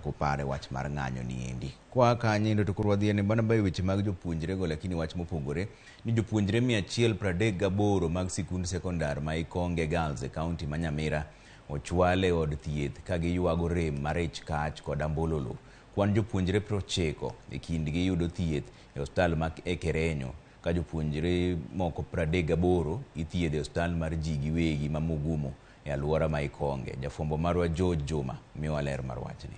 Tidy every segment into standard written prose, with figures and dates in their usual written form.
pok opar e wach mar ng'anyo ni endi. Kwa kanyo to koro wadhi mana bayo weche mag jopuonjre go, lakini wach mopogore ni jopuonjre 138 mag sikund sekondar ma Ikonge Girls e kaunti ma Nyamira ochwal e od thieth ka giywago rem mar ich kach kod ambololo. Kwan jopuonjre 90 e kindgi yudo thieth e osiptal ma Ekerenyo, ka jopuonjre moko 38 ithiedho e osiptal mar ji giwegi ma Mugumo e alwora ma Ikonge. Jafwambo marwa George Juma miyowa ler mar wachni.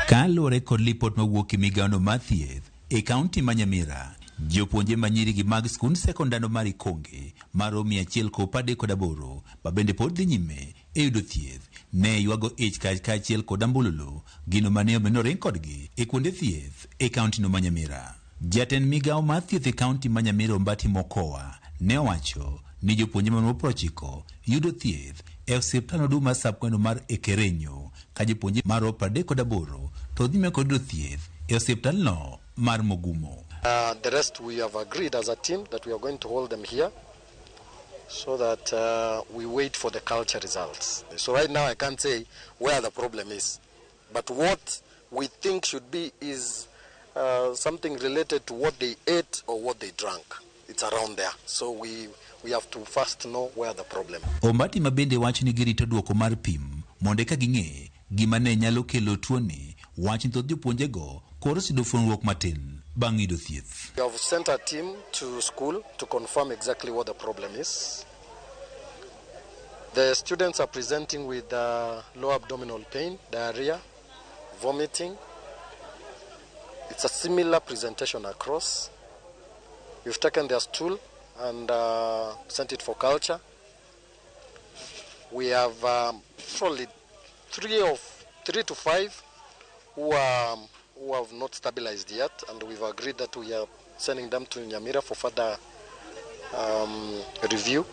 Kaluwore kod lipot mawuok e migawono mar thieth e kaunti ma Nyamira, jopuonjre manyirigi mag skund sekondar mar Ikonge maromo 138 ma bende pod dhi nyime e yudo thieth ne ywago ich kach kaachiel kod ambululu, gino mane omiyo noring kodgi e kuonde thieth e kaunti no ma Nyamira. Jatend migawo mar thieth e kaunti ma Nyamira, Ombati Mokoa, ne owacho ni jopuonjre maromo 90 yudo thieth e osiptal maduong' mar sub mar Ekerenyo, ka jopuonjre maromo 38 to dhi nyime kod yudo thieth e osiptalno mar Mogumo. The rest we have agreed as a team that we are going to hold them here so that we wait for the culture results. So right now I can't say where the problem is, but what we think should be is something related to what they ate or what they drank. It's around there. So we have to first know where the problem. Ombati ma bende wacho ni girito duoko mar pim mondo eka ging'e gima ne nyalo kelo tuoni, wacho ni thoth jopuonjego koro oseyudo fuonruok matin bang' yudo thieth. We have sent a team to school to confirm exactly what the problem is. The students are presenting with low abdominal pain, diarrhea, vomiting. It's a similar presentation across. We've taken their stool and sent it for culture. We have probably three to five who have not stabilized yet, and we've agreed that we are sending them to Nyamira for further review.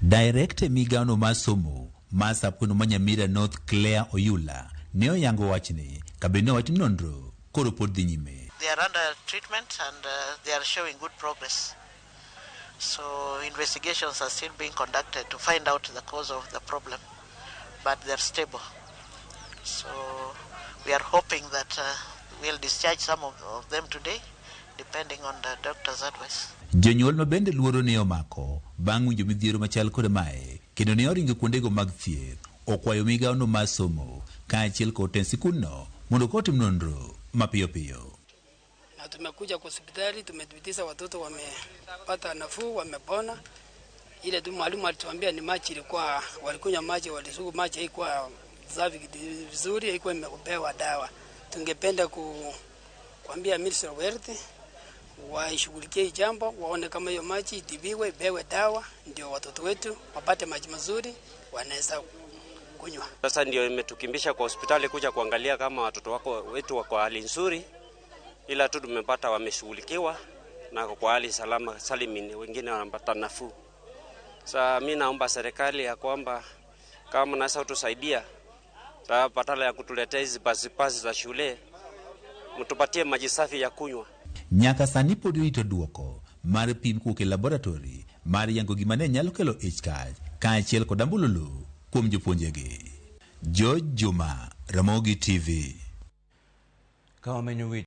Director migawono mar somo mar sub-county ma Nyamira North, Claire Oyula, ne oyango wachni kabende owacho ni nonro koro pod dhi nyime. They are under treatment and they are showing good progress. So investigations are still being conducted to find out the cause of the problem, but they are stable. So we are hoping that we'll discharge some of them today, depending on the doctor's advice. Jonyuol ma bende luoro ne omako bang' winjo midhiero machal kod mae kendo ne oringo kuondego mag thieth okwayo migawono mar somo kaachiel kod tend sikundno mondo kotim nonro mapiyo piyo. Na tumekuja kwa hospitali, tumethibitisha watoto wamepata nafuu, wamepona. Ile tu mwalimu alituambia ni maji ilikuwa, walikunywa maji, walisugu maji haikuwa safi vizuri, haikuwa imepewa dawa. Tungependa kuambia Ministry of Health waishughulikie hii jambo, waone kama hiyo maji itibiwe, ipewe dawa, ndio watoto wetu wapate maji mazuri wanaweza kunywa. Sasa ndio imetukimbisha kwa hospitali kuja kuangalia kama watoto wako wetu wako hali nzuri, ila tu tumepata wameshughulikiwa na kwa hali salama salimini, wengine wanapata nafuu. Sasa mi naomba serikali ya kwamba kama mnaweza kutusaidia badala ya kutuletea hizi basi basi za shule, mtupatie maji safi ya kunywa. Nyaka sani pod irito duoko mar pim kowuok e laboratory mar yango gima ne nyalo kelo ich kach kaachiel kod ambululu kuom jopuonjegi. George Juma, Ramogi TV. Ka wamenyo weche